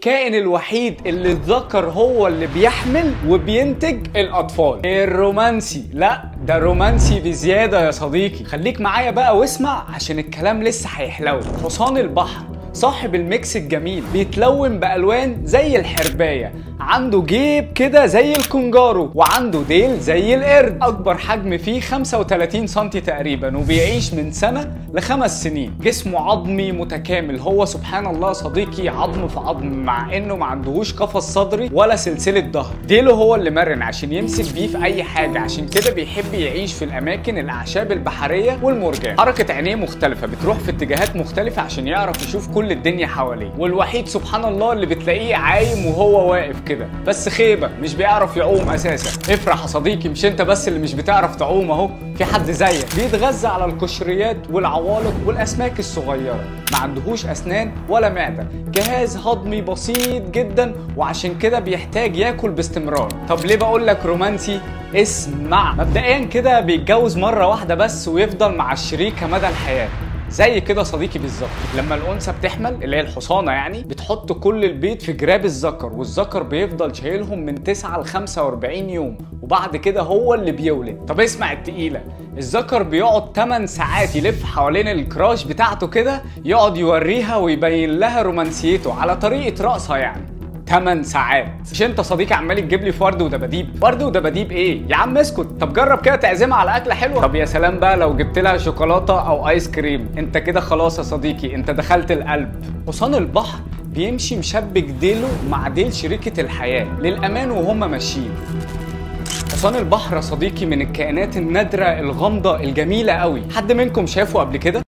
الكائن الوحيد اللي الذكر هو اللي بيحمل وبينتج الاطفال. الرومانسي، لا ده رومانسي بزيادة يا صديقي. خليك معايا بقى واسمع عشان الكلام لسه هيحلو. حصان البحر صاحب ال mix الجميل، بيتلون بألوان زي الحرباية، عنده جيب كده زي الكونجارو، وعنده ديل زي القرد. أكبر حجم فيه 35 سنتي تقريبا، وبيعيش من سنة ل5 سنين. جسمه عظمي متكامل، هو سبحان الله صديقي عظم في عظم، مع انه ما عندهوش قفص صدري ولا سلسلة ظهر. ديله هو اللي مرن عشان يمسك بيه في أي حاجة، عشان كده بيحب يعيش في الأماكن الأعشاب البحرية والمرجان. حركة عينيه مختلفة، بتروح في اتجاهات مختلفة عشان يعرف يشوف كل الدنيا حواليه. والوحيد سبحان الله اللي بتلاقيه عايم وهو واقف كده، بس خيبة مش بيعرف يعوم اساسا. افرح يا صديقي، مش انت بس اللي مش بتعرف تعوم، اهو في حد زيك. بيتغذى على القشريات والعوالق والاسماك الصغيرة، ما عندهوش اسنان ولا معدة، جهاز هضمي بسيط جدا، وعشان كده بيحتاج ياكل باستمرار. طب ليه بقول لك رومانسي؟ اسمع، مبدئيا كده بيتجوز مرة واحدة بس ويفضل مع الشريكة مدى الحياة، زي كده صديقي بالظبط. لما الانثى بتحمل اللي هي الحصانة يعني، بتحط كل البيض في جراب الذكر، والذكر بيفضل شايلهم من 9 ل 45 يوم، وبعد كده هو اللي بيولد. طب اسمع التقيله، الذكر بيقعد 8 ساعات يلف حوالين الكراش بتاعته كده، يقعد يوريها ويبين لها رومانسيته على طريقه رقصها يعني. 8 ساعات. مش انت صديقي عمال تجيب لي فرد ودباديب؟ فرد ودباديب ايه يا عم؟ اسكت. طب جرب كده تعزمها على اكله حلوة. طب يا سلام بقى لو جبت لها شوكولاتة او ايس كريم، انت كده خلاص يا صديقي، انت دخلت القلب. حصان البحر بيمشي مشبك ديله مع ديل شريكة الحياة للامان وهما ماشيين. حصان البحر يا صديقي من الكائنات النادرة الغامضة الجميلة قوي. حد منكم شافه قبل كده؟